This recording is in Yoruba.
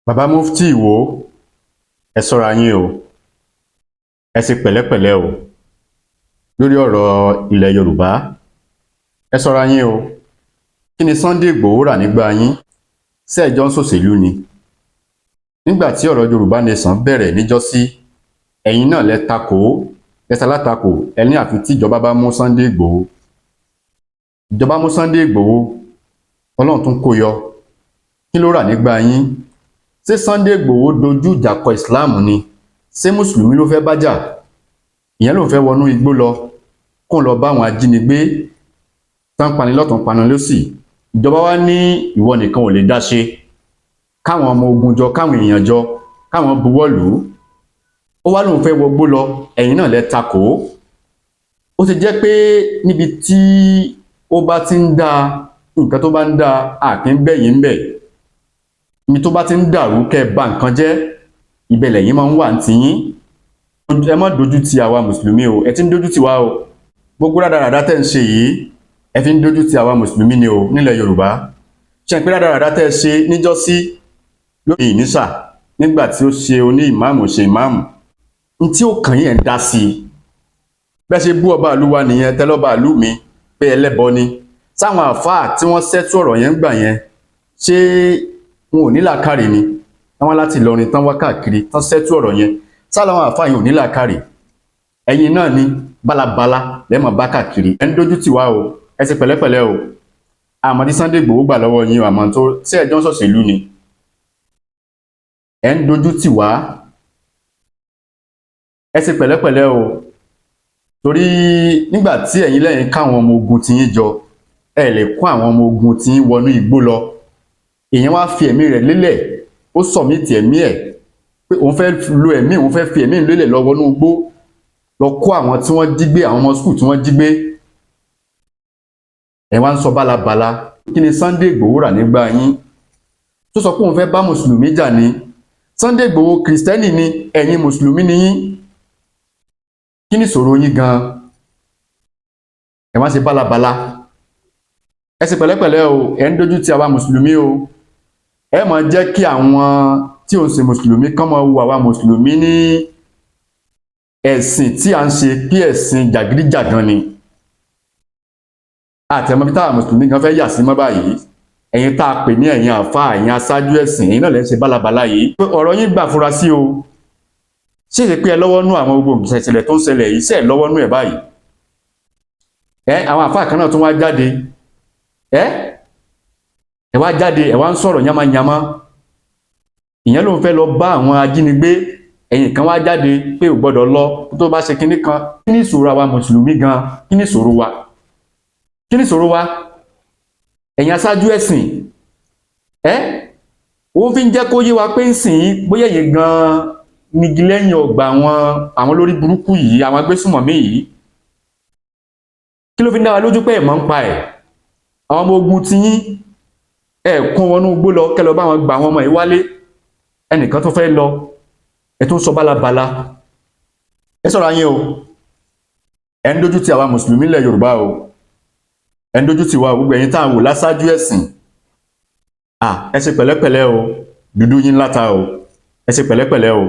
Bàbá Mufti Ìwó, ẹ ṣọ́ra yín o, ẹ ṣe pẹ̀lẹ́pẹ̀lẹ́ o lórí ọ̀rọ̀ ilẹ̀ Yorùbá. Ẹ ṣọ́ra yín o. Kí ni Sunday Ìgbòho rà nígbà yín? Ṣé ẹ jọ ń ṣòṣèlú ni? Nígbà tí ọ̀rọ̀ Yorùbá Nation bẹ̀rẹ̀ níjọ́sí, ẹ̀yin náà lẹ takò ó, ẹ ṣalátakò. Ẹ ní àfi tí ìjọba bá mú Sunday Ìgbòho. Ìjọba mú Sunday Ìgbòho, Ọlọ́run tún kó yọ. Kí ló rà nígbà yín? Ṣé Sunday Ìgbòho dojú ìjà kọ Islam ni? Ṣé mùsùlùmí ló fẹ́ bá jà? Ìyẹn ló fẹ́ wọnú igbó lọ kóun lọ bá àwọn ajínigbé tán pani lọ́tún, pani lọ́sì. Ìjọba wa ní ìwọ nìkan ò lè dá ṣe, káwọn ọmọ ogun jọ, káwọn èèyàn jọ, káwọn buwọ́ lù ú. Ó wá lóun fẹ́ wọgbó lọ, ẹ̀yin náà lẹ takò ó. Ó ti jẹ́ pé níbi tí ó bá ti ń dáa, nǹkan tó bá ń dáa, àkín bẹ̀yìn ń bẹ̀. Ibi tó bá ti ń dàrú, kẹ́ ẹ bà nǹkan jẹ́, ibẹ̀ lẹ̀yin máa ń wà ní tiyín. Ẹ má dojú ti àwa mùsùlùmí o. Ẹ ti ń dojú ti wa o. Gbogbo rádaràdá tẹ́ ń ṣe yìí, ẹ fi ń dojú ti àwa mùsùlùmí ni o nílẹ̀ Yorùbá. Ṣe ń pé rádaràdá tẹ́ ẹ ṣe níjọ́sí lórí ìnísà, nígbà tí ó ṣe oní ìmáàmù, ṣe ìmáàmù n tí ó kàn yín, ẹ̀ ń dá sí i. Bẹ́ẹ̀ ṣe bú ọba ìlú wa nìyẹn, tẹ́lọ́ba ìlú mi pé ẹlẹ́bọ ni. Sáwọn àfáà tí wọ́n ṣẹ́tú ọ̀rọ̀ yẹn ń gbà yẹn, ṣé wọn ò ní làákàrè ni? Wọ́n láti Ìlọrin tán wá káàkiri tán ṣẹ́tú ọ̀rọ̀ yẹn, sáwọn àfáà yẹn ò ní làákàrè? Ẹ̀yin náà ni bálabàla lẹ́mọ̀ bá káàkiri. Ẹ̀ ń dójú tì wá o. Ẹ ṣe pẹ̀lẹ́pẹ̀lẹ́ o. Àmọ́ tí Sunday Igboho gbà lọ́wọ́ yín o, àmọ́ tó tí ẹjọ́ ń ṣòṣèlú ni, ẹ̀ ń dojú tì wá. Ẹ ṣe pẹ̀lẹ́pẹ̀lẹ́ o, torí nígbà tí ẹ̀yin lẹ́yìn káwọn ọmọ ogun ti yín jọ, ẹ lè kó àwọn ọmọ ogun tí yín wọnú igbó lọ. Èèyàn wá fi ẹ̀mí rẹ̀ lélẹ̀, ó submit ẹ̀mí ẹ̀ pé òun fẹ́ lo ẹ̀mí, òun fẹ́ fi ẹ̀mí lélẹ̀ lọ wọnú igbó lọ kó àwọn tí wọ́n jí gbé, àwọn ọmọ school tí wọ́n jí gbé. Ẹ wá ń sọ bálabàla. Kí ni Sunday Igboho rà nígbà yín tó sọ pé òun fẹ́ bá mùsùlùmí jà ní? Sunday Igboho kìrìsìtẹ́nì ni, ẹ̀yin mùsùlùmí ni yín. Kí ni ìṣòro yín gan? Ẹ wá ṣe bálabàla. Ẹ ṣe pẹ̀lẹ́pẹ̀lẹ́ o. Ẹ ń dójú ti àwa mùsùlùmí o. Ẹ máa jẹ́ kí àwọn tí ò ń ṣe mùsùlùmí kán máa wo àwa mùsùlùmí ní ẹ̀sìn tí à ń ṣe kí ẹ̀sìn jàgídíjàgan ni. Àtẹ̀mọ́ bí táwa mùsùlùmí gan fẹ́ yà sí mọ́ báyìí. Ẹ̀yin tá a pè ní ẹ̀yin àfáà, ẹ̀yin aṣáájú ẹ̀sìn, ẹ̀yin náà lẹ́ ń ṣe bálabàla yìí. Ọ̀rọ̀ yín gbà fura sí o. Ṣé ṣe pé ẹ lọ́wọ́ nú àwọn gbogbo ìṣẹ̀lẹ̀ tó ń ṣẹlẹ̀ yìí? Ṣe ẹ lọ́wọ́ nú ẹ̀ báyìí? Ẹ àwọn àfáà kan náà tún wá jáde. Ẹ wá jáde, ẹ wá ń sọ̀rọ̀ yamayama. Ìyẹn ló ń fẹ́ lọ bá àwọn ajínigbé. Ẹ̀yin kan wá jáde pé ò gbọ́dọ̀ lọ tó bá ṣe kinní kan. Kí ni ìṣòro àwa mùsùlùmí gan? Kí ni ìṣòro wa? Kí ni ìṣòro wa, ẹ̀yin aṣáájú ẹ̀sìn? Ẹ́ ó fi ń jẹ́ kó yé wa pé ń sìn bóyá ẹ̀yin gan nígi lẹ́yìn ọgbà àwọn lórí burúkú yìí, àwọn agbésùmọ̀mí yìí. Kí ló fi ń dá wa lójú pé ẹ̀ mọ̀ ń pa ẹ̀? Àwọn ọmọ ogun ti yín, ẹ̀ kún wọnú igbó lọ kẹ́ lọ bá wọn gba àwọn ọmọ yìí wálé. Ẹnìkan tó fẹ́ lọ, ẹ tún sọ bálabàla. Ẹ sọ̀rọ̀ ayé o. Ẹ ń dójú ti àwa mùsùlùmí ilẹ̀ Yorùbá o. Ẹ ń dójú ti wa. Gbogbo ẹ̀yin tá à ń wò lásáájú ẹ̀sìn à, ẹ ṣe pẹ̀lẹ́pẹ̀lẹ́ o. Dúdú yín láta o. Ẹ ṣe pẹ̀lẹ́pẹ̀lẹ́ o.